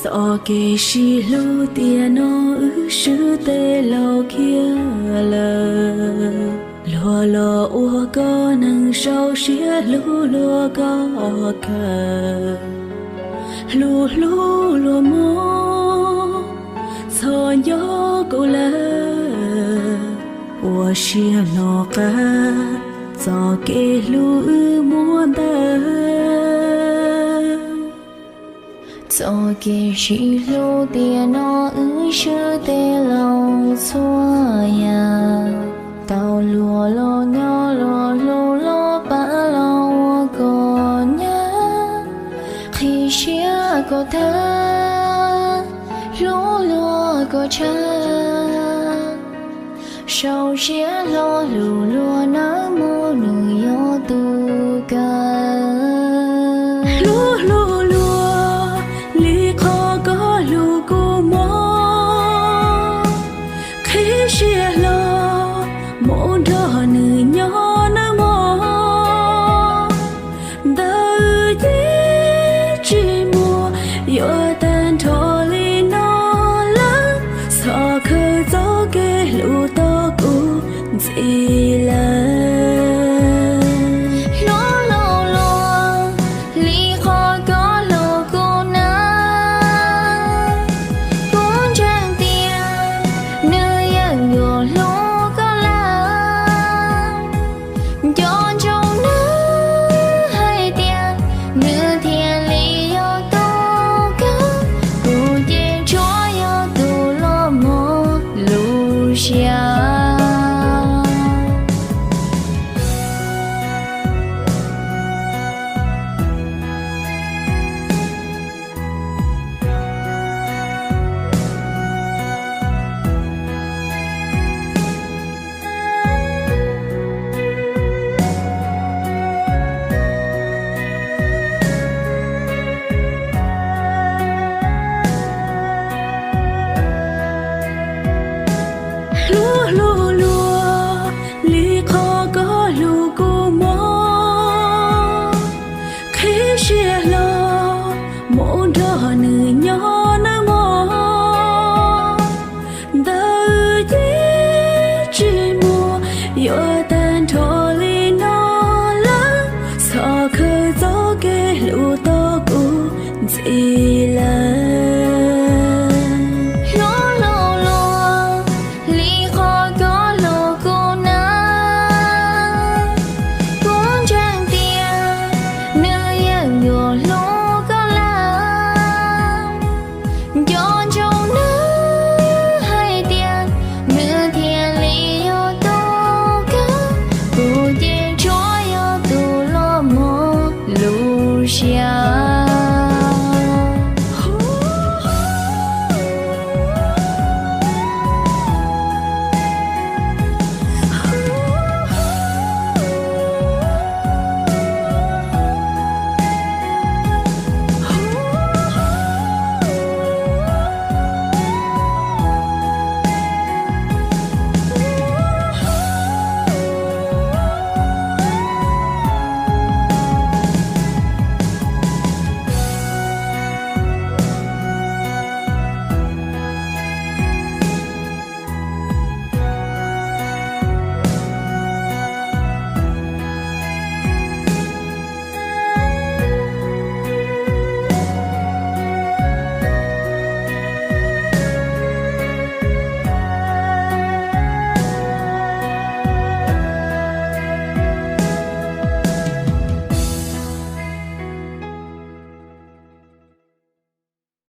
Txoj kev sib hlub tiam no wb swb tes laus khiav lawm. Luag los ua koj neeg sau siab hlub luag koj kawg. Hlub hlub luag mob, txhob nco kuv lawm. Ua siab hnov qab txoj kev hlub wb muab ntawd. Txoj kev sib hlub tiam no wb swb tes laus txhua yam. Tau luag los nyob, luag hlub los pab, los ua kom nyab. Qhib siab kom thawj, hlub luag kom tshaj. Sau siab hlo hlub luag nawb mog, nws yog tus kawg. Hlub hlub luag li qhov koj hlub kuv mog. Qhib siab hlo mus nrog nws nyob nawb mog. Ntawm ces tsis muaj yuav tag nrho li no lawm. Txhob khaws txoj kev hlub tau kuv ntxiv lawm. Hlub hlub luag li qhov koj hlub kuv nawb. Kuv ntseeg tias nws yeej yuav hlub koj lawm. Nco ntsoov nawb hais tias nws thiaj li yog tus kawg. Kuv ces tsuas yog tus los mog lub siab. Hlub hlub luag li qhov koj hlub kuv mog. Qhib siab hlo mus nrog nws nyob nawb mog. Ntawm ces tsis muaj yuav tag nrho li no lawm. Txhob khaws txoj kev hlub tau kuv ntxiv lawm. Hlub hlub luag li qhov koj hlub kuv nawb. Kuv ntseeg tias nws yeej yuav hlub koj lawm. Nco ntsoov nawb hais tias nws thiaj li yog tus kawg. Kuv ces tsuas yog tus los mog lub siab.